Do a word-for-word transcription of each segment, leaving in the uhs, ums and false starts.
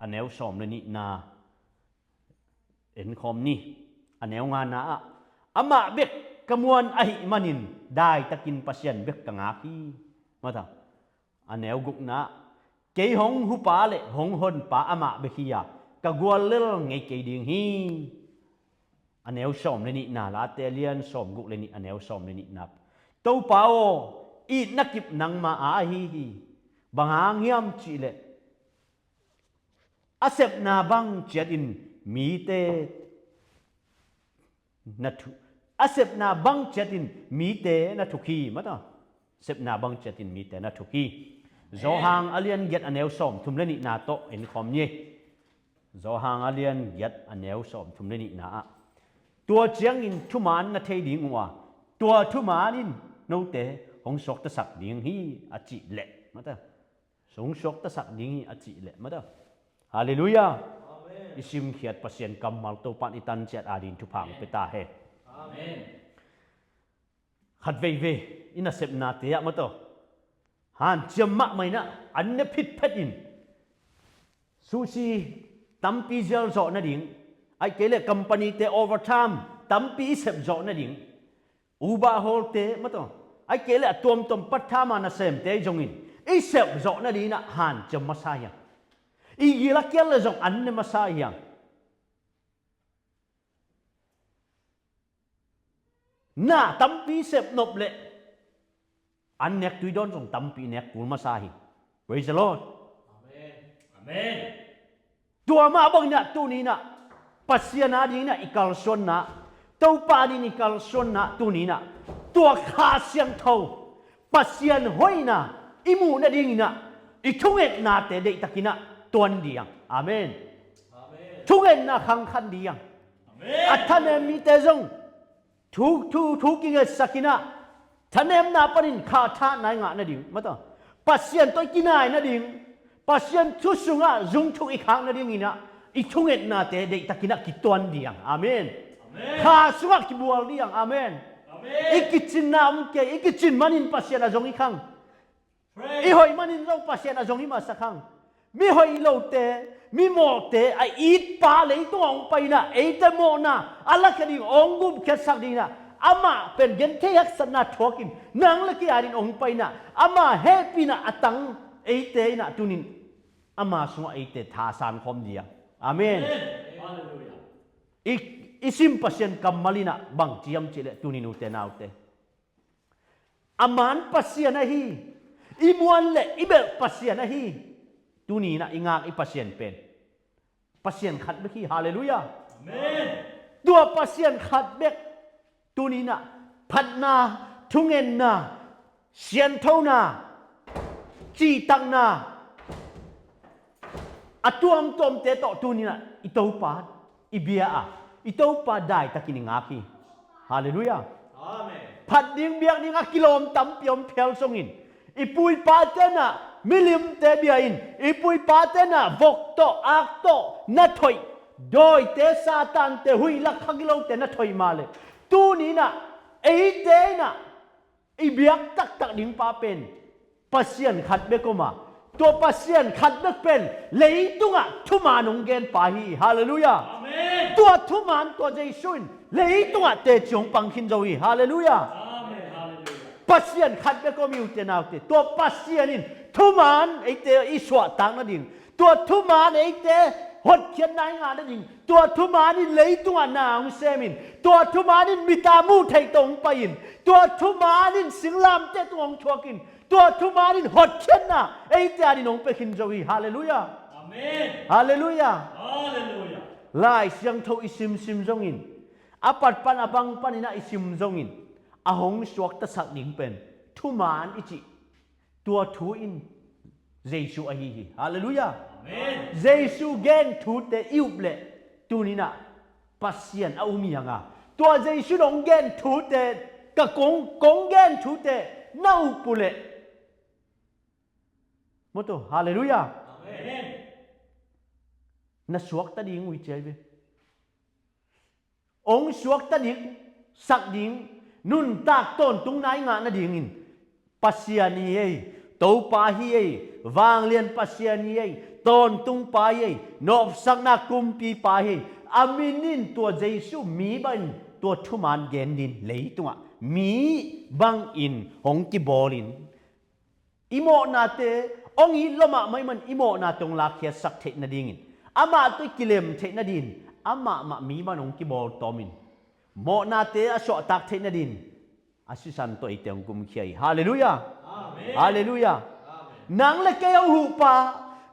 a neu sawm le nihna enkhawm ni. A neu ngana ah, "Amah bek ka muan ahih manin daitakin Pasian bek ka ngak hi." Mata, a neu gukna ah, "Kei hong hupa le hong honpa amah bek hi a, ka guallel ngei kei ding hi." A neu sawm le nihna, Late lian sawm guk le nih, a neu sawm le nihna. "Topa aw, itna kip nangma a ahi hi. Bang hang hiam cihleh a sepna bang ciatin mite na thu, a sepna bang ciatin mite na thuk hi." Mata, "Sepna bang ciatin mite na thuk hi." Johan a lian giat, a neu sawm thum le nihna tawh enkhawm ni. Johan a lian giat, a neu sawm thum le nihna ah, "Tua ciangin thuman na thei ding uh a, tua thuman in note hong suaktasak ding hi," a cih leh, mata, "Hong suaktasak ding hi," a cih leh, mata. Halleluiah. Amen. I simkhiat Pasian kammal Topan i tanciat ading thupha hong pia ta hen. Amen. Khat veivei i nasepnate ah, mata, hanciam mahmah in ah, an ne phitphet in, sushi tampi zial zawh nading, ahih kei leh company-te overtime tampi i sep zawh nading, Uber hawlte, mata, ahih kei leh a tuamtuam part-time a nasemte zongin i sep zawh nading in ah hanciam masa hi hang. I gil a kial leh zong an ne masa hi hang. Na tampi sep nop leh an nek tui dawn zong tampi nek kul masa hi. Praise the Lord. Amen. Amen. Tua mah bangin ah tuni in ah Pasian ading in ah i kalsuanna, Topa ading in i kalsuanna tuni in ah, tua Kha Siangtho, Pasian hoihna i muh nading in ah i thungetnate deihtakin ah tuan ding. Amen. Amen. Thungetna khangkhan ding. Amen. A thanem mite zong thu, thu, thu kingetsak in ah, thanemna panin kha thahatna i ngah nading, mata, Pasian tawh i kinai nading, Pasian thu sungah zungthuk i khak nading in ah i thungetnate deihtakin ah kituan ding. Amen. Amen. Kha sungah kibual ding. Amen. Amen. I kicinna om kei, i kicin manin Pasian a zong i khang. I hoih manin zong Pasian a zong i masa khang. Mi hoih lote, mi mawhte a itpa leitung a hong pai in ah, eite mawhna a lakhia ding, hong gupkhiatsak ding in ah, amah pen genthei haksatna thuakin nang le kei ading hong pai in ah, ama hehpihna a tang eite in ah tunin ama sungah eite thasan khawm ding. Amen. Amen. Halleluiah. I, i sim Pasian kammal in ah bang ci hiam cihleh, tunin ute naute, a man Pasian ahi, i muan le i belh Pasian ahi. Tuni in ah i ngak i Pasian pen Pasian khat bek hi. Halleluiah. Amen. Tua Pasian khat bek tuni in ah phatna, thungetna, sianthona, cihtakna, a tuamtuamte tawh tuni in ah i Topa i bia a, i Topa daitakin i ngak hi. Halleluiah. Amen. Phat ding biak ding a kilawm tampi om phial zongin, i pu i pate in ah milimte bia in, i pu i pate in ah vok tawh, ak tawh na thoih, dawite, Satante, huih lak kha gilote na thoih mah leh, tuni in ah eite in ah i biak taktak ding pa pen Pasian khat bek om a, tua Pasian khat bek pen leitungah thuman hong gen pa hi. Halleluiah. Amen. Tua thuman, tua Jesu in leitungah teci hong pang khin zo hi. Halleluiah. Amen. Halleluiah. Pasian khat bek om hi, ute naute. Tua Pasian in thuman eite i suahtak nading, tua thuman eite hotkhiatna i ngah nading, tua thuman in leitungah na hong sem in, tua thuman in mit a muh theih tawh hong pai in, tua thuman in singlamteh tungah hong thuak in, tua thuman in hotkhiatna eite ading hong pia khin zo hi. Halleluiah. Amen. Halleluiah. Halleluiah. Lai Siangtho i simsim zongin, a pat pan a bang panin ah i sim zongin, a hong suaktasak ding pen thuman i cih tua thu in Jesu ahi hi. Halleluiah. Amen. Jesu gen thute i up leh tuni in ah Pasian a um hi hang a, tua Jesu in hong gen thute, ka kong, kong gen thute na up uh leh, mawtaw, halleluiah, amen, na suakta ding uh hi ci hi ve. Hong suakta ding, sak ding, nuntak tawntungna i ngah nadingin Pasian hi ei, Topa hi ei, vanglian Pasian hi ei, Tawntung pa hi, nopsakna kumpi pa hi. A min in tua Jesu mi bangin tua thuman gen din leitungah mi bangin hong kibawlin, i mawhnate hong it lua mahmah ahih man i mawhnate hong lakkhiatsak theih nadingin, amah tawh i kilem theih nadin amah mah mi bangin hong kibawl tawmin, mawhnate a suahtak theih nadin a sisan tawh eite hong gumkhia hi. Halleluiah. Amen. Halleluiah. Amen. Nang le kei hong huhpa,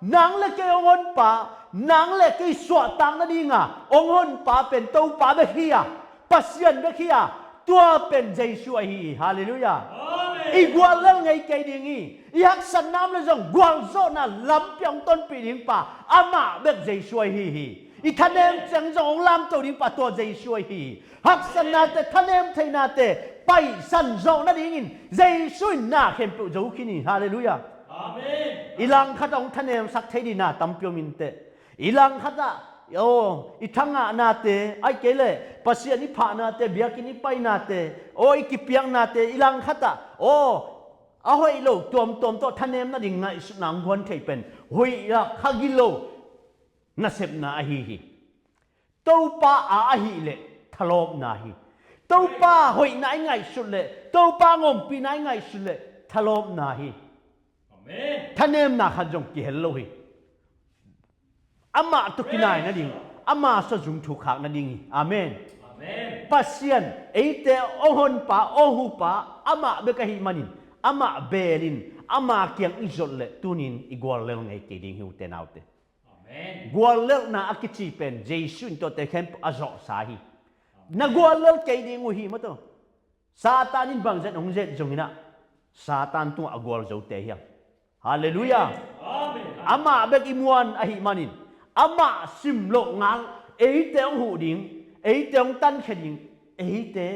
nang le kei hong honpa, nang le kei suahtak nadinga hong honpa pen Topa bek hi a, Pasian bek hi a, tua pen Jesu ahi hi. Halleluiah. Amen. I guallel ngei kei ding hi. I haksatna om le zong gualzawhna lampi hong tonpih ding pa amah bek Jesu ahi hi. I thanem ciang zong hong lamto ding pa tua Jesu ahi hi. Haksatnate, thanem theihnate paisan zawh nadingin Jesu in na khempeuh zo khin hi. Halleluiah. Amen. I langkhat hong thanemsak thei ding na tampi om inteh. I langkhat ah, aw, i thangahnate, ahih kei leh Pasian i phahnate, biakinn i painate, aw, i kipiaknate, i langkhat ah, aw, a hoih lo tuamtuam tawh thanem nading ngaihsutna hong guan thei pen hoih a kha gilo nasepna ahi hi. Topa a ahih leh thalawpna hi. Topa hoihna i ngaihsut leh, Topa ngompihna i ngaihsut leh thalawpna hi. Amen. Thanemna khat zong kihel lo hi. Amah tawh kinai nading, ama sawzung thukhak nading hi. Amen. Amen. Pasian eite hong honpa, hong hupa amah bek ahih manin, amah belin ama kiang i zot leh tunin i guallel ngei kei ding hi, ute naute. Amen. Guallelhna a kici pen Jesu in tuate khempeuh a zawhsa hi. Na guallel kei ding uh hi, maw taw. Satan in bangzet hong zet zongin ah, Satan tungah a gualzote hiam? Halleluiah. Amen. Amah bek i muan ahih manin, amah simloh ngal, eite hong huh ding, eite hong tankhia ding, eite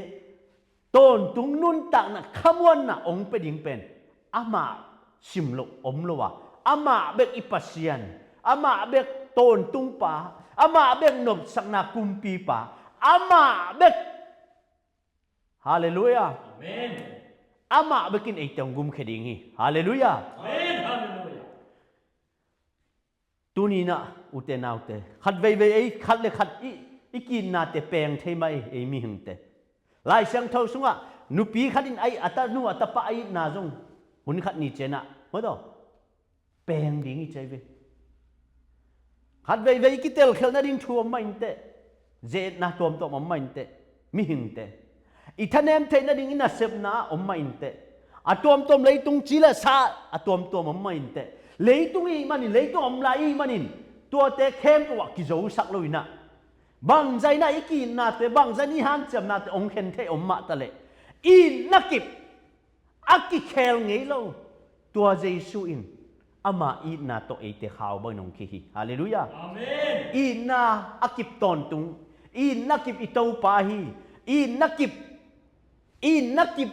tawntung nuntakna khamuanna hong pia ding pen amah simloh om lo a, amah bek i Pasian, amah bek tawntungpa, amah bek nopsakna kumpipa, amah bek. Halleluiah. Amen. Amah bekin eite hong gumkhia ding hi. Halleluiah. Amen. Halleluiah. Tuni-in ah, ute naute, khat veivei ei khat le khat i, i ki-itnate peng thei mah ei, ei mihingte. Lai Siangtho sungah nupi khat in a, a tanu a tapa a itna zong hun khat ni ciangin ah, maw taw, peng ding hi ci ve. Khat veivei i kitelkhialh nading thu om mah inteh. Ze-etna tuamtuam om mah inteh. Mihingte, i thanem theih nading i nasepna ah om mah inteh. A tuamtuam, leitung ci le sa a tuamtuam om mah inteh. Leitung i hih manin, leitung om lai i hih manin, tuate khempeuh ah kizosak lo-in ah, bangzah in ah i ki-itnate, bangzah in i hanciamnate hong khen thei om mah ta leh, itna kip a kikhel ngei lo tua Jesu in ama itna tawh eite khau bangin hong khih hi. Halleluiah. Amen. Itna a kip tawntung, itna kip i Topa hi. Itna kip, itna kip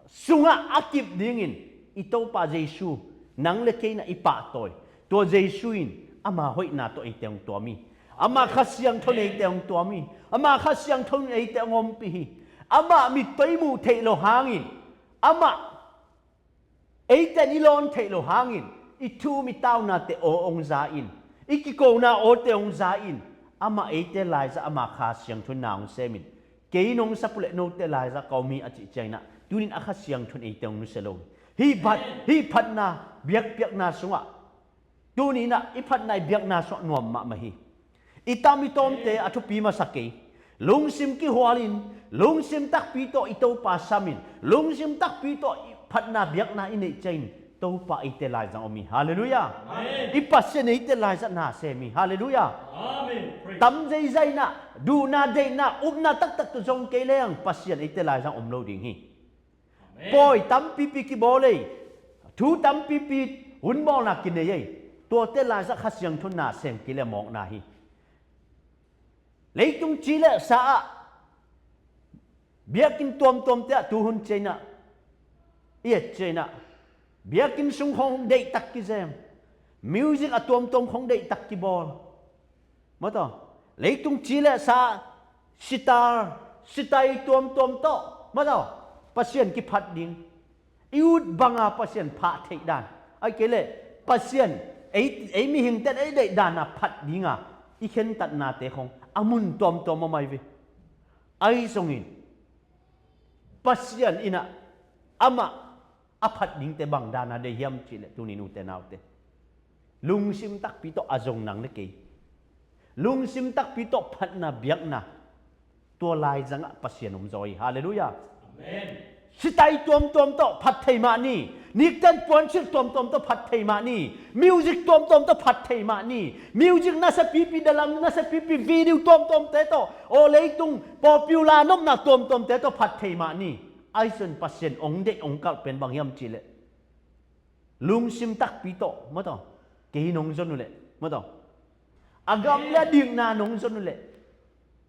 sungah a kip dingin i Topa Jesu, nang le kei in ah i pahtawi. Tua Jesu in ama hoihna tawh eite hong tuam hi. Ama Kha Siangtho in eite hong tuam hi. Ama Kha Siangtho in eite hong ompih hi. Amah mit tawh i muh theih loh hangin, amah eite in i lawn theih loh hangin, i thu-um i taunate aw hong za in, i kikona awte hong za in, amah eite laizah ama Kha Siangtho in na hong sem in, kei in hong sap uh leh note laizah ka om hi a cih ciangin ah, tuni-in a Kha Siangtho in eite hong nusia lo hi. Hih phat, hih phatna biakpiakna sungah, tuni-in ah i phatna i biakna sungah nuam mahmah hi. I tam i tawmte a thupi masa kei. Lungsim kihualin, lungsim takpi tawh i Topa samin, lungsim takpi tawh i phatna biakna i neih ciangin Topa eite laizang om hi. Halleluiah. Amen. I Pasian eite laizah na sem hi. Halleluiah. Amen. Praise. Tam zeizai in ah, duhna deihna, upna taktak tawh zong kei leng Pasian eite laizang om lo ding hi. Amen. Pawi tampipi kibawl ei, thu tampipi hun bawlna kinei ei. Tuate laizah Kha Siangtho in na sem kei leh mawkna hi. Leitung ci le sa ah, biakinn tuamtuamte ah tuhun ciangin ah, i et ciangin ah, biakinn sung khawng deihtak kizem, music a tuamtuam khawng deihtak kibawl, maw taw, leitung ci le sa, sitar, sitai tuamtuam tawh, maw taw, Pasian kiphat ding, i ut banga Pasian phah theih dan, ahih kei leh Pasian ei, ei mihingten ei deih dana phat dinga i khentatnate khong a mun tuamtuam a mai ve. Ahi zongin Pasian innah amah a phat dingte bang dana deih hiam cihleh tunin ute naute, lungsim takpi tawh a zong nang le kei, lungsim takpi tawh phatna biakna, tua laizangah Pasian om zaw hi. Halleluiah. Amen. Sitai tuamtuam tawh phat thei mah ni. Nikten puansilh tuamtuam tawh phat thei mah ni. Music tuamtuam tawh phat thei mah ni. Music nasapipi, dalam nasapipi, video tuamtuamte tawh, aw leitung popular nopna tuamtuamte tawh phat thei mah ni. Ahi zongin Pasian ong deih ong kalh pen bang hiam cihleh, lungsim takpi tawh, maw taw, kei nong zon uhleh, maw taw, a gam le a dikna nong zon uhleh,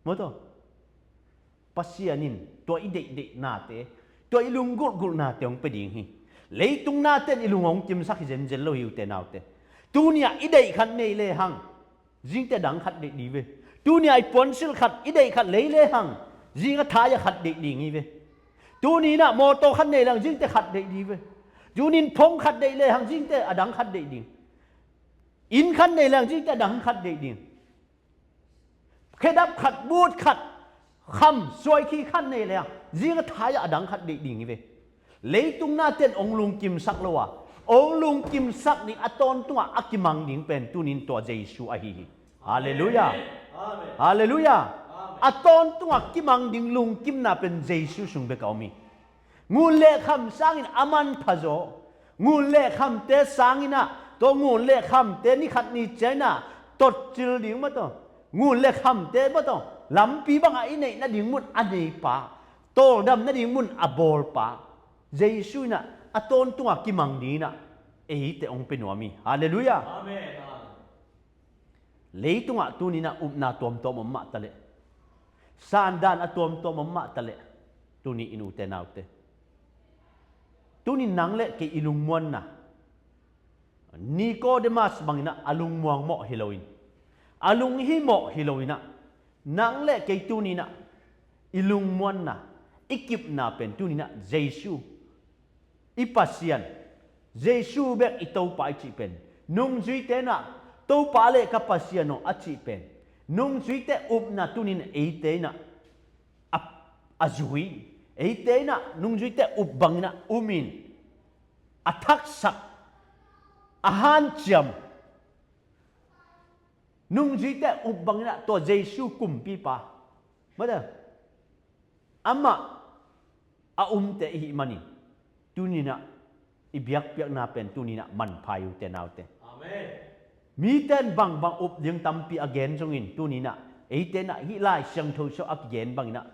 maw taw, Pasian in tua i deihdeih nate, tua i lunggulhgulh nate hong pia ding hi. Leitung naten i lung hong kimsak hi zenzen lo hi ute naute. Tuni-ah i deih khat nei lehang, zingte dang khat deih ding ve. Tuni-ah i puansilh khat, i deih khat lei lehang, zing a thai-ah khat deih ding hi ve. Tuni-inah mawtaw khat nei lehang zingte khat deih ding ve. Tunin phone khat deih lehang zingte a dang khat deih ding. Inn khat nei lehang zingte a dang khat deih ding. Khedap khat, but khat, kham suaikhi khat nei lehang zing a thai-ah a dang khat deih ding hi ve. Leitung naten ong lungkimsak lo a, ong lungkimsak ding a tawntungah a kimang ding pen tunin tua Jesu ahi hi. Halleluiah. Amen. Halleluiah. Amen. A tawntungah kimang ding lungkimna pen Jesu sung bek a om hi. Ngun le kham sangin a manpha zaw. Ngun le khamte sanginah, tua ngun le khamte ni khat ni cianginah totcil ding, maw taw, ngun le khamte, maw taw, lampi bangah i neih nading mun a neipa, tawldam nading mun a bawlpa Jesu innah a tawntungah kimang dinginah eite ong pia nuam hi. Halleluiah. Amen. Leitungah tuninah upna tuamtuam om mah taleh, sandan a tuamtuam om mah taleh, tuni in ute naute, tunin nang le kei i lungmuanna, Nikodemas banginah a lungmuang mawh hi loin, a lunghimawh hi loinah, nang le kei tuninah i lungmuanna, i kipna pen tuninah Jesu, i Pasian, Jesu bek i Topa i cih pen, nungzuite innah Topa le ka Pasian aw a cih pen, nungzuite upna tunin eite innah a, a zui, eite innah nungzuite up banginah umin, a thaksak, a hanciam, nungzuite up banginah tua Jesu kumpipa, maw taw, amah a umte i hih manin, tuninah i biakpiakna pen tuninah manpha hi ute naute. Amen. Miten bangbang up ding tampi a gen zongin tuninah eite innah hih Lai Siangtho sungah a kigen banginah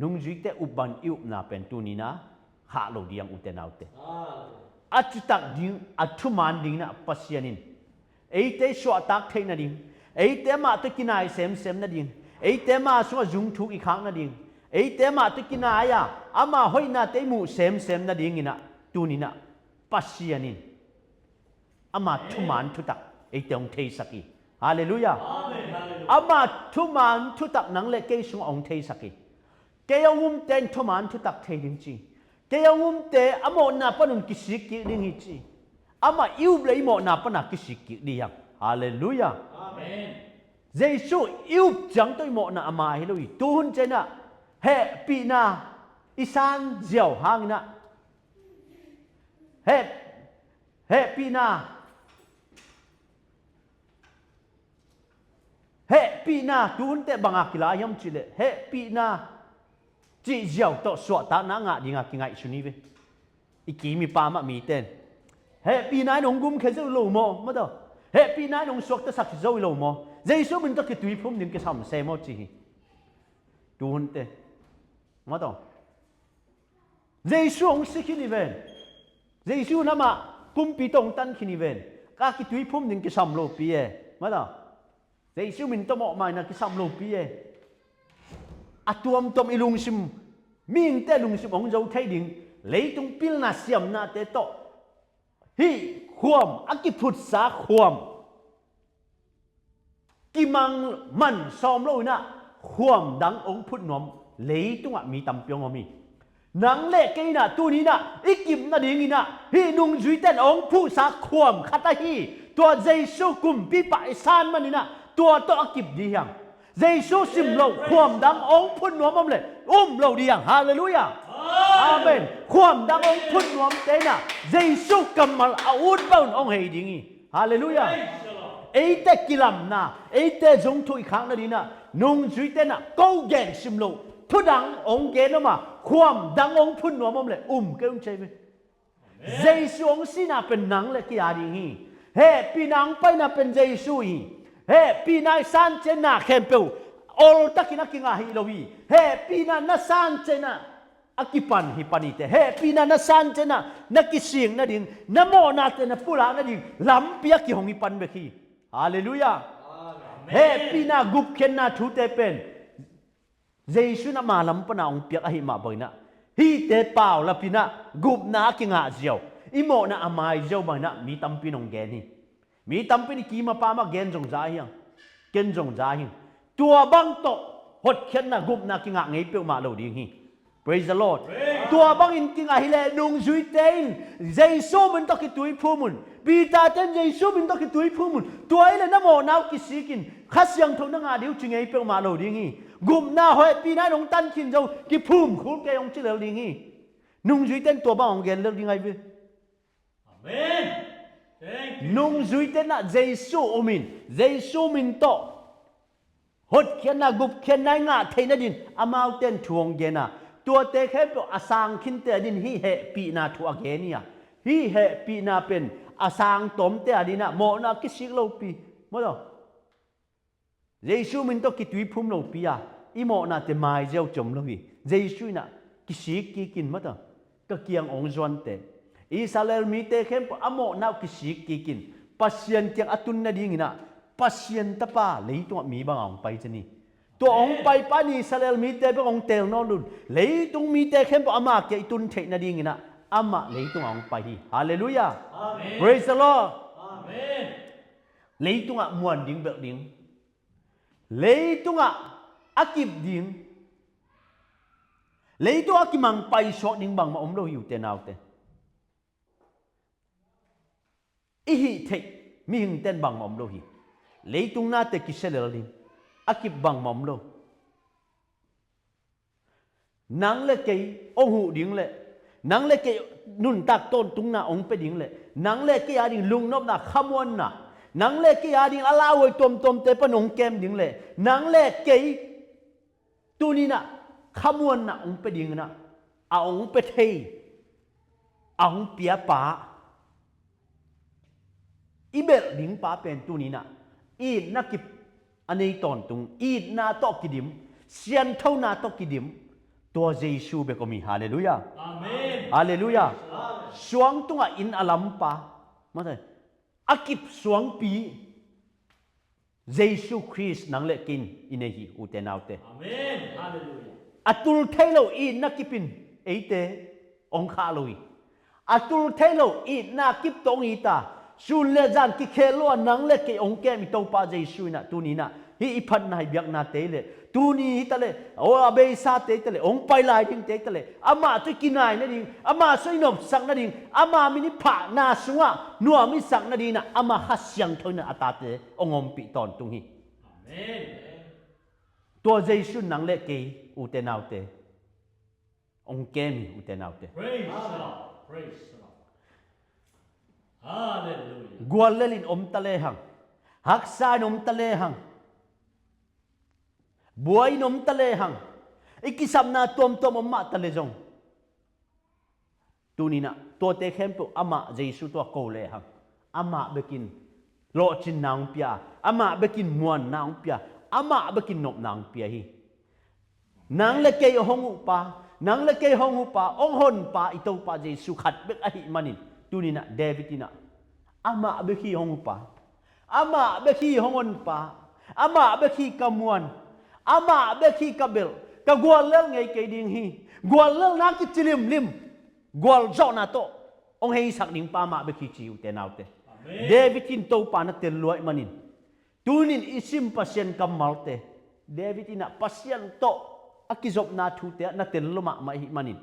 nungzuite up bang i upna pen tuninah khah lo ding ute naute. Amen. A citak ding, a thuman dinginah Pasian in eite suahtak theih nading, eite amah tawh kinai semsem nading, eite ama sungah zungthuk i khak nading, eite amah tawh kinai-a ama hoihnate i muh semsem nadinginah tuninah Pasian in ama thuman thutak eite hong theisak hi. Halleluiah. Amen. Halleluiah. Ama thuman thutak nang le kei sungah hong theisak hi. Kei a umte in thuman thutak thei ding ci. Kei a umte a mawhna panun kisik kik ding hi ci. Amah i up le i mawhna pana kisik kik ding hi hang. Halleluiah. Amen. Jesu i up ciang tawh i mawhna ama hi lo hi. Tuhun cianginah hehpihna i san ziau hanginah heh, hehpihna Hehpihna, tuhunte banga kila hiam cihleh, hehpihna cih ziau tawh suahtakna a ngah dinga kingaihsun hi ve. I kim i pam ah mite in hehpihna in hong gumkhia zo hi lo maw, maw taw? Hehpihna in hong suaktasak zo hi lo maw? Jesu min tawh kituiphum ding kisam se maw ci hi. Tuhunte, maw taw? Jesu hong si khin hi ven. Jesu in amah kumpi tawh hong tan khin hi ven. Ka kituiphum ding kisam lopi e. Maw taw? Jesu min tawh mawhmaina kisam lopi e. A tuamtuam i lungsim, mihingte lungsim hong zo thei ding, leitung pilna siamnate tawh hih khuam, a kiphutsa khuam kimang man sawm loinah khuam dang hong phut nuam leitungah mi tampi hong om hi. Nang le kei inah tuninah i kip nadinginah hih nungzuite in hong phutsa khuam khat ahi Tua Jesu kumpipa i san maninah tua tawh a kip dih hiang. Jesu sim lo khuam dang ong phun nuam om le um lo dih hiang. Halleluiah. Amen. Khuam dang ong phun nuamte inah Jesu kammal a ut bangin ong hei ding hi. Halleluiah. Eite kilamna, eite zungthu i khak nadinah nungzuite inah ko gen sim lo thudang ong gen om a khuam dang ong phun nuam om le um kei ung cei ve. Jesu ong sihna pen nang le kei a ding hi. Hehpihna ong paina pen Jesu hi. Hehpihna i san cianna khempeuh oltakin a kingah hi lo hi. Hehpihna na san cianna a kipan hi pan hi te. Hehpihna na san cianna na kisik nading, na mawhnate na pulak nading lampi a kihong hi pan bek hi. Halleluiah. Hehpihna gupkhiatna thute pen Jesu in ama lam pana ong piak ahi mah banginah hihte paulapinah gupna a kingah ziau, i mawhna a mai ziau banginah mi tampi in ong gen hi. Mi tampi in i kimapa mah gen zong za hiang, ken zong za hiang. Tua bang tawh hotkhiatna gupna kingah ngei peuhmah lo ding hi. Praise the Lord. Tua bangin kingah hileh nungzuite in Jesu min tawh kituiphum un. Peter ten Jesu min tawh kituiphum un. Tua hileh na mawhna uh kisikin Kha Siangtho na ngah dih uh ci ngei peuhmah lo ding hi. Gupna hehpihna in ong tan khin zo kiphum khul kei ong ci lel ding hi. Nungzuite in tua bang ong gen lel ding ahi ve. Amen. Nungzuite inah Jesu um in Jesu min tawh hotkhiatna gupkhiatna i ngah theih nadin amaute in thu ong gen a, tuate khempeuh a sang khinte adin hih hehpihna thu a gen hi a, hih hehpihna pen a sang tawmte adinah mawhna kisik lopi maw taw. Jesu min tawh kituiphum lopi a i mawhnate mai ziau ci om lo hi. Jesu inah kisik kikin maw taw ka kiang ong zuante Israel mite khempeuh a mawhna uh kisik kikin Pasian kiang a tun nadinginah Pasian tapa leitungah mi banga ong pai cin hi. Tua ong paipa in Israel mite bek ong teel nawn lo in leitung mite khempeuh ama kiang i tun theih nadinginah amah leitungah ong pai hi. Halleluiah. Praise the Lord. Leitungah muan ding belh ding, leitungah a kip ding, leitungah a kimang paisuak ding bangmah om lo hi ute naute. I hih theih mihingten bangmah om lo hi. Leitung nate kisia lel ding a kip bangmah om lo. Nang le kei ong huh ding le nang le kei nuntak tawntungna ong pia ding le nang le kei ading lungnopna khamuanna, nang le kei ading a lauhuai tuamtuamte pan ong kem ding le nang le kei tuninah khamuanna ong pia dinginah a ong pia thei a ong piapa i belh dingpa pen tuninah itna kip a nei tawntung, itna tawh kidim, sianthona tawh kidim, tua Jesu bek om hi. Halleluiah. Halleluiah. Suang tungah inn a lampa, a kip suangpi Jesu Khrist nang le kei in i nei hi ute naute. A tul thei lo itna kip in eite ong khah lo hi. A tul thei lo itna kip tawh ong ita, sun le zan kikhel lo a nang le kei ong kem i Topa Jesu inah tuninah hih i phatna i biaknate le tuni hitaleh aw a beisate hitaleh ong pai lai dingte hitaleh amah tawh i kinai nading, amah tawh i nopsak nading, ama min i phahna sungah nuam i sak nadinginah ama Kha Siangtho inah a tate ong ompih tawntung hi. Tua Jesu in nang le kei ute naute ong kem hi ute naute. Guallel in om ta lehang, haksa in om ta lehang, buai in om ta lehang, i kisapna tuamtuam om mah ta le zong tuninah tuate khempeuh amah Jesu tawh ko lehang amah bekin lawhcinna ong pia a, amah bekin muanna ong pia, amah bekin nopna ong pia hi. Nang le kei hong uhpa, nang le kei hong uhpa, hong honpa i Topa Jesu khat bek ahih manin tuninah David inah amah bek hi hong uhpa, amah bek hi hong honpa, amah bek hi ka muan, amah bek hi ka belh, ka guallel ngei kei ding hi. Guallelna kici limlim, gualzawhna tawh hong heisak dingpa amah bek hi ci ute naute. David in Topa na tel luaih manin tunin i sim Pasian kammalte David inah Pasian tawh a kizopna thute ah na tel lua mahmah ahih manin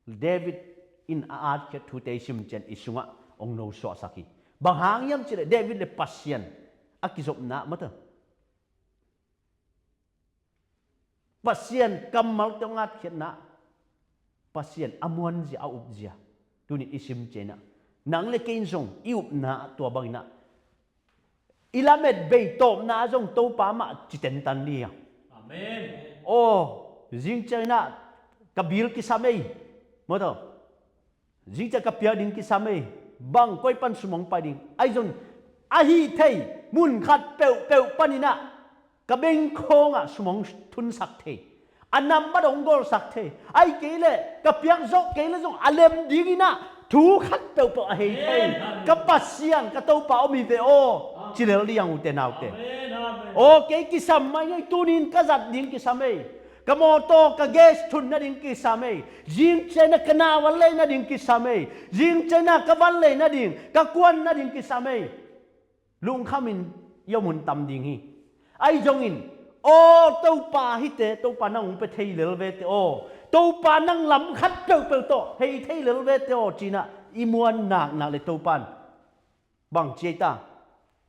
David in a atkhiat thute i sim ciang i sungah ong nosuahsak hi. Bang hang hiam cih leh David le Pasian a kizopna mata, Pasian kammalte hong atkhiatna, Pasian a muanzia a upzia. Tunin i sim ciangin ah nang le kei in zong i upna tua bangin ah i lamet bei tawpna zong Topa mah ci tentan ding hi hang. Amen. Aw, zing ciangin ah ka bil kisam ei, mata, zing ciang ka piak ding kisam ei, bang koi pan sum hong pai ding, ahi zong ahi thei mun khat peuhpeuh panin ah ka bengkhawng ah sum hong thunsak thei, a nambat hong gawlsak thei, ahih kei leh ka piak zawh kei leh zong a lem dingin ah thu khat peuhpeuh a hei thei, amen, amen, ka Pasian ka Topa om hi ve aw, ci lel ding hi hang, ute naute. Amen, amen. Aw, kei kisam mai ngei, tunin ka zat ding kisam ei, ka mawtaw ka gas thun nading kisam ei, zing ciangin ah ka na van lei nading kisam ei, zing ciangin ah ka van lei nading, ka kuan nading kisam ei. Lungkhamin i om hun tam ding hi. Ahi zongin, aw Topa, hihte Topa nang hong pia thei lel vete aw, Topa nang lam khat peuhpeuh tawh hei thei lel vete aw, ci-in ah i muan naknak leh Topa in bang ci ei ta?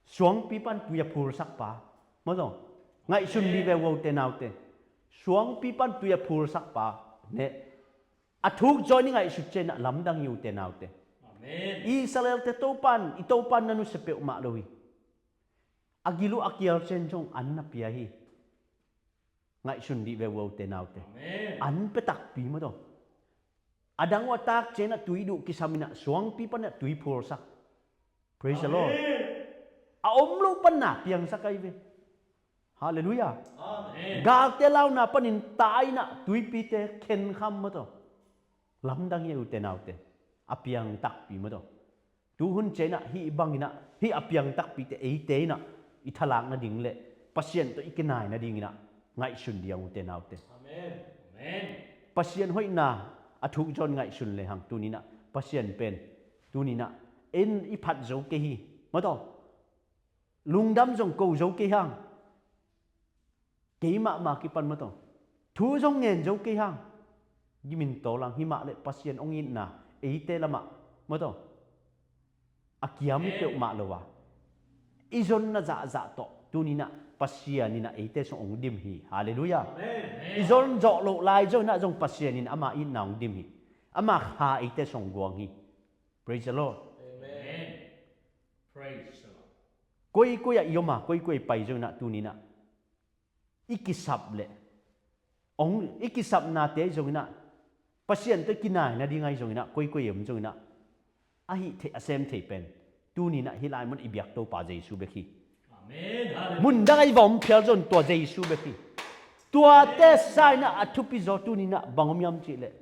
Suangpi pan tui a phulsak pa. Maw zong, ngaihsun dih ve, ute naute. Suangpi pan tui a phulsak pa, ne, a thuk zaw in i ngaihsut ciangin ah lamdang hi, ute naute. Amen. Israel-te Topa in, i Topa in na nusia peuhmah lo hi. A gil uh a kial ciang zong an na pia hi. Ngaihsun dih ve, ute naute. Amen. An pia takpi, maw taw. A dang uh a tak ciangin ah tui duh kisam in ah suangpi pan ah tui phulsak. Praise the Lord. Amen. A om loh pan na piangsak ahi ve. Halleluiah. Amen. Galte launa panin tai in ah tuipite khenkham, maw taw. Lamdang hi, ute naute. A piang takpi, maw taw. Tuhun ciangin ah hih bangin ah, hih a piang takpite eite in ah i thalak nading leh Pasian tawh i kinai nadingin ah ngaihsun dih hang, ute naute. Amen. Amen. Pasian hoihna a thuk zaw in ngaihsun le hang, tuni-in ah Pasian pen, tuni-in ah en i phat zo kei hi, maw taw. Lungdam zong ko zo kei hang. Keimah mah kipan, maw taw, thu zong ngen zo kei hang. Gimin tawl hang, himah leh Pasian hong itna eite lamah, maw taw, a kiam hi peuhmah lo a, i zonna zahzah tawh tuni-in ah Pasian in ah eite sung hong dim hi. Halleluiah. Amen. I zon zawh loh lai zongin ah zong Pasian in ama itna hong dim hi. Ama kha eite sung guang hi. Praise the Lord. Amen. Praise the Lord. Koikoi ah i om a, koikoi pai zongin ah tuni-in ah i kisap leh, hong, i kisapnate ahi zongin ah, Pasian tawh i kinai nading ahi zongin ah, koikoi i om zongin ah, a hih theih, a sem theih pen tuni-in ah hih lai mun i biak Topa Jesu bek hi. Amen. Halleluiah. Mun dang ah i va om phial zong tua Jesu bek hi. Tuate sa-in ah a thupi zaw tuni-in ah bang om hiam cih leh,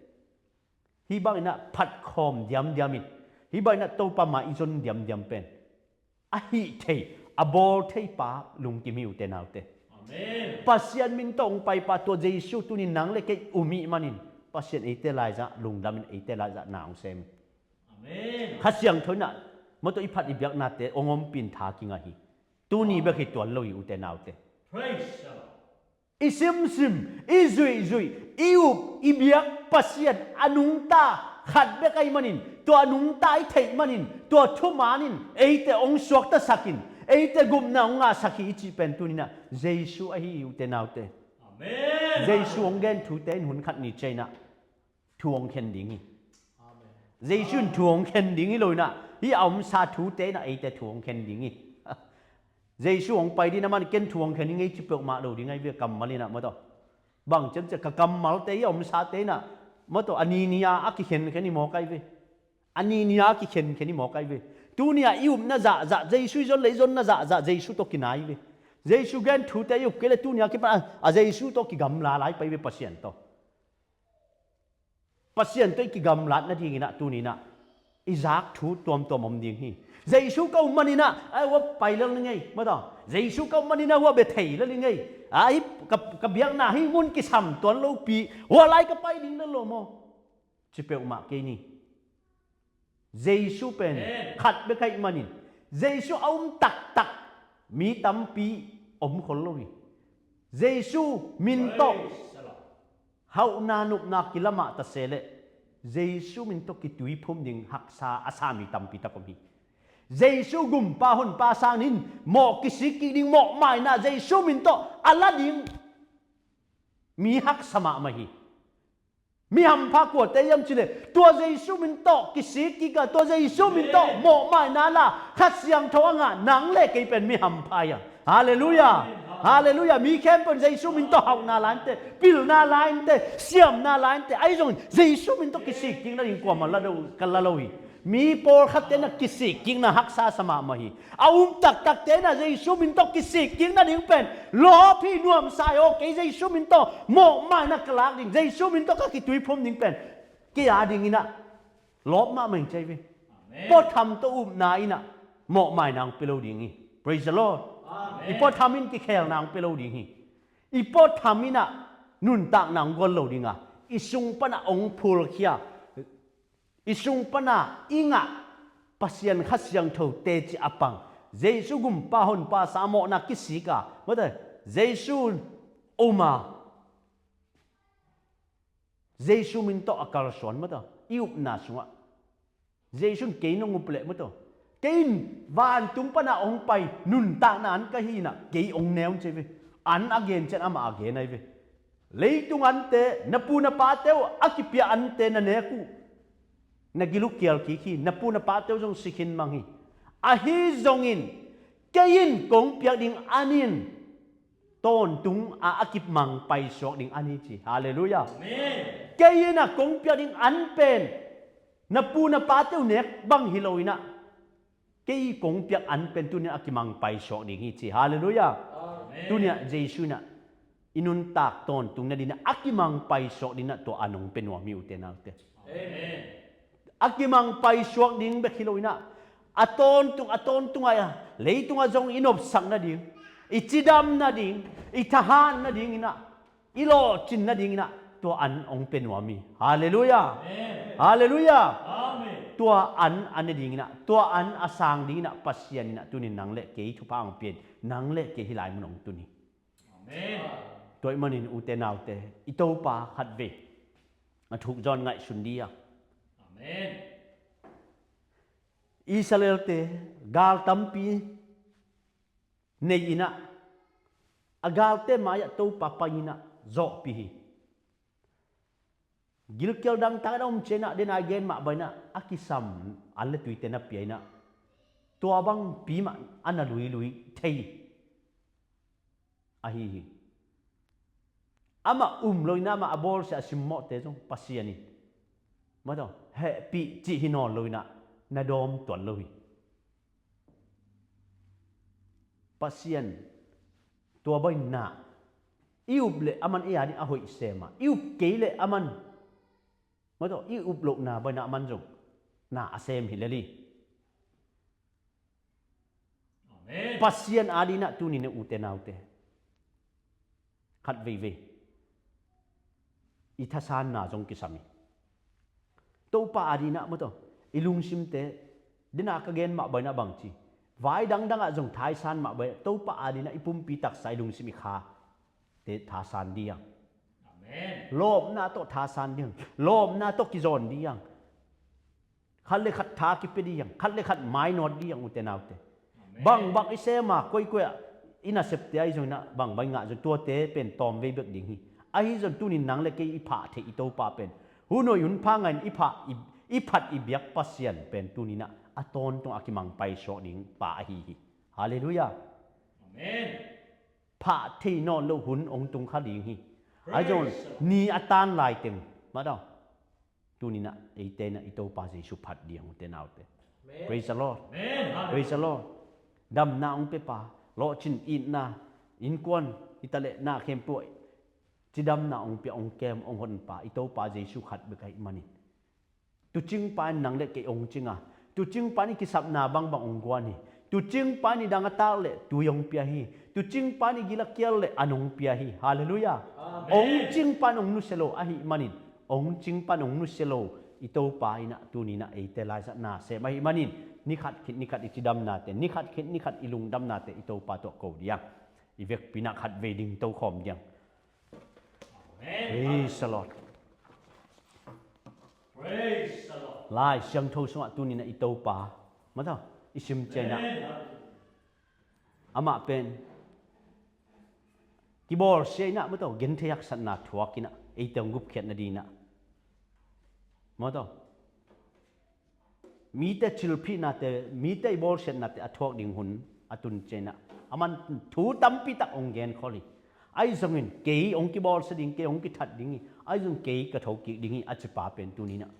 hih bangin ah phatkhawm diamdiam in, hih bangin ah Topa mai i zon diamdiam pen a hih thei, a bawl thei pa lungkim hi, ute naute. Amen. Pasian min tawh hong paipa tua Jesu tuni-in nang leh kei um ih manin Pasian eite laizah lungdamin eite laizah na hong sem hi. Amen. Kha Siangtho in ah, maw taw, i phat i biaknate hong ompih in tha kingah hi. Tuni bek hi tuan lo hi, ute naute. Praise the Lord. I simsim, i zuihzuih, i up, i biak Pasian a nungta khat bek ahih manin, tua a nungta i theih manin, tua thuman in eite hong suaktasak in, eite gupna hong ngahsak hi i cih pen tuni-in ah Jesu ahi hi, ute naute. Amen. Jesu hong gen thute in hun khat ni ciangin ah thu hong khen ding hi. Amen. Jesu in thu hong khen ding hi lo-in ah, hih a omsa thute in ah eite thu hong khen ding hi. Jesu hong pai ding in ah, aman ken thu hong khen hi ing ei ci peuhmah lo ding ahi ve, kammal in ah, maw taw. Bang ciamciam, ka kammalte, hih a omsate in ah, maw taw, a nini-a a kikhenkhen hi mawk ahi ve. A nini-a a kikhenkhen hi mawk ahi ve. Tuni-a i upna zahzah Jesu, i zon leh i zonna zahzah Jesu tawh kinai hi ve. Jesu gen thute i up kei leh tuni-a kipan a, a Jesu tawh kigamla lai pah hi ve, Pasian tawh. Pasian tawh i kigamlat nadingin ah tuni-in ah i zak thu tuamtuam om ding hi. Jesu ka up manin ah, ai, hua pai lel ning ei, maw taw. Jesu ka up manin ah hua bia thei lel ning ei. Ai, ka, ka biakna hih mun kisam tuan lopi, hua lai ka pai ding lel lo maw, ci peuhmah kei ni. Jesu pen, amen, khat bek ahih manin, Jesu a um taktak mi tampi om khol lo hi. Jesu min tawh, praise the Lord, hauhna nopna kilamah ta se leh Jesu min tawh kituiphum ding haksa a sa mi tampi tak om hi. Jesu gumpa honpa sangin mawh kisik kik ding, mawhmaina Jesu min tawh a la ding mi haksa mahmah hi. Mi hampha kuate hiam cih leh tua Jesu min tawh kisik kik a, tua Jesu min tawh mawhmaina la, Kha Siangtho a ngah nang le kei pen mi hampha hi a. Halleluiah. Halleluiah. Mi khempeuh in Jesu min tawh hauhna la inteh, pilna la inteh, siamna la inteh. Ahi zongin Jesu min tawh kisik kik nading kuamah la lo, ka la lo hi. Mi pawlkhatte in a kisik kikna haksa sa mahmah hi. A um taktakte in a Jesu min tawh kisik kik nading pen lawp hi. Nuamsa hi aw, kei Jesu min tawh mawhmaina ka lak ding, Jesu min tawh ka kituiphum ding pen kei a dingin a lawp mahmah hi ci hi ve. Amen. Puatham tawh upna in a mawhmaina hong pia lo ding hi. Praise the Lord. Amen. I puatham in kikhelna hong pia lo ding hi. I puatham in a nuntakna hong guan lo ding a, i sung pan a hong phulkhia, i sung pan a i ngah Pasian Kha Siangtho teci a pang, Jesu gumpa honpa sa a mawhna kisik a, mawte, Jesu um a, Jesu min tawh a kalsuan, mawte, i upna sungah Jesu in kei nong up leh, mawte, kei in vantung pan a hong pai nuntakna an ka hi in a, kei hong neu ci hi ve. An a gen ciang amah a gen ahi ve. Leitung ante, na pu na pate uh a kipia ante na nek uh, na gil uh kial kik hi, na pu na pate uh zong si khin mang hi. Ahi zongin kei in kong piak ding an in tawntung a a kimang paisuak ding an hi ci. Halleluiah. Amen. Kei in a kong piak ding an pen na pu na pate uh nek bang hi lo in a, kei kong piak an pen tuni in a kimang paisuak ding hi ci. Halleluiah. Amen. Tuni in a Jesu in a i nuntak tawntung nading in a a kimang paisuak ding in a tua an hong pia nuam hi, ute naute. Amen. A kimang paisuak ding bek hi lo in a, a tawntung, a tawntung a, leitung ah zong i nopsak nading, i cidam nading, i thahat nading in a, i lawhcin nading in a tua an hong pia nuam hi. Halleluiah. Amen. Halleluiah. Amen. Tua an a ne ding in a, tua an a sang ding in a Pasian in a tuni in nang le kei thupha hong pia in, nang le kei hih lai mun hong tun hi. Amen. Tua ahih manin ute naute, i Topa khatvei a thuk zaw in ngaihsun dih a. Amen. Israelte gal tampi nei in a, a galte mai ah Topa pai in a zawhpih hi. Gilkial dangtak in a om ciang in a, den a i gen mah bang in a, a kisam an le tuite na pia in a, tua bangpi mah a na luilui thei ahi hi. Amah um lo in a, amah a bawlsia a simmawhte zong Pasian in, mawte, hehpih cih hi nawn lo in a, na dawm tuan lo hi. Pasian tua bang in na, i up leh aman ei a ding a hoih sem a, i up kei leh aman, mawte, i up lohna bang in a aman zong na a sem hi lel hi. Amen. Pasian a ding in a tuni in a ute naute, khatveivei i thasanna zong kisam hi. Topa a ding in a, mawte, i lungsimte, den a ka gen mah bang in a bang ci, vai dangdang ah zong thaisan mah bang in a, Topa a ding in a i pumpi taksa, i lungsim, i khate thasan dih hang. Amen. Lawpna tawh thasan dih hang. Lawpna tawh kizawn dih hang. Khat le khat tha kipia dih hang, khat le khat mainawt dih hang, ute naute. Amen. Bangbang i sem a, koikoi ah i nasepte ahi zong in a, bangbang i ngah zong tuate pen tawmvei bek ding hi. Ahi zong tuni in nang le kei i phah theih i Topa pen, hun hoih hun pha ngah in i phah, i, i phat i biak Pasian pen tuni in a, a tawntung a kimang paisuak ding pa ahi hi. Halleluiah. Amen. Phah thei nawn lo hun hong tung kha ding hi. Praise the Lord. Ahi zong ni a tan lai teng, mawte, tuni in a eite in a i Topa Jesu phat dih hang, ute naute. Amen. Praise the Lord. Amen. Praise the Lord. Damna hong pia pa, lawhcin, itna, innkuan hi ta leh na khempeuh cidamna hong pia, hong kem, hong hon pa i Topa Jesu khat bek ahih manin, tuucing pa in nang le kei hong cing a, tuucing pa in i kisapna bangbang hong guan hi. Tuucing pa in nidang a tak leh tui hong pia hi. Tuucing pa in i gil a kial leh an hong pia hi. Halleluiah. Amen. Hong cing pa in hong nusia lo ahih manin, hong cing pa in hong nusia lo i Topa in a tuni in a eite laizat nasem ahih manin, ni khat khit ni khat i cidamnate, ni khat khit ni khat i lungdamnate i Topa tawh ko dih hang. I vekpi in a khatvei ding tokhawm dih hang. Amen. Praise the Lord. Praise the Lord. Lai Siangtho sungah tuni in a i Topa, mawte, I sim ciang inah amah pen kibawlsia inah, maw taw, genthei haksatna thuak inah eite hong gupkhiat nading inah, maw taw, mite cilphihnate, mite i bawlsiatnate a thuak ding hun a tun ciang inah aman thu tampi tak hong genkhol hi. Ahi zongin kei hong kibawlsia ding, kei hong kithat ding hi, ahi zong kei ka thokik ding hi a cipa pen tuni inah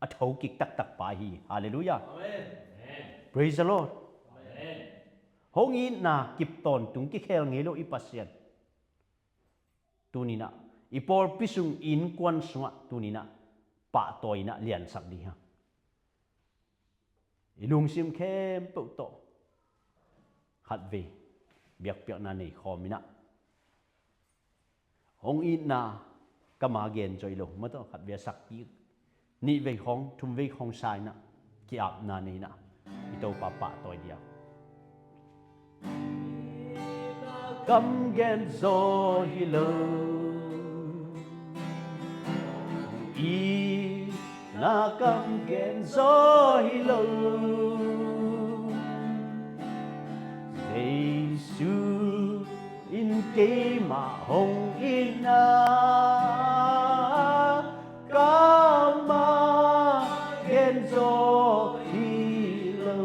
a thokik taktak pa hi. Halleluiah. Amen. Praise the Lord. Amen. Hong itna kip tawntung, kikhel ngei lo i Pasian tuni inah i pawlpi sung, i innkuan sungah tuni inah pahtawi inah liansak ding hi hang. I lungsim khempeuh tawh khatvei biakpiakna nei khawm inah, hong itna kam a gen zaw hi lo, maw taw, khatvei a sak kik, nihvei khawng, thumvei khawng sa inah ki-apna nei inah i Topa pahtawi ding hi. Kam gen zaw hi lo, itna kam gen zaw hi lo. Jesu in keimah hong itna kam a gen zaw hi lo.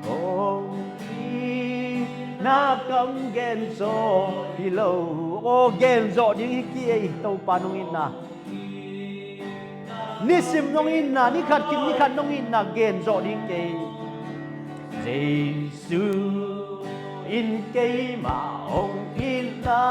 Hong itna kam gen zaw hi lo. Aw, gen zawh ding hi kei ei, Topa nong itna. Nisim nong itna, nikhat khit nikhat nong itna gen zawh ding kei. Jesu in keimah hong itna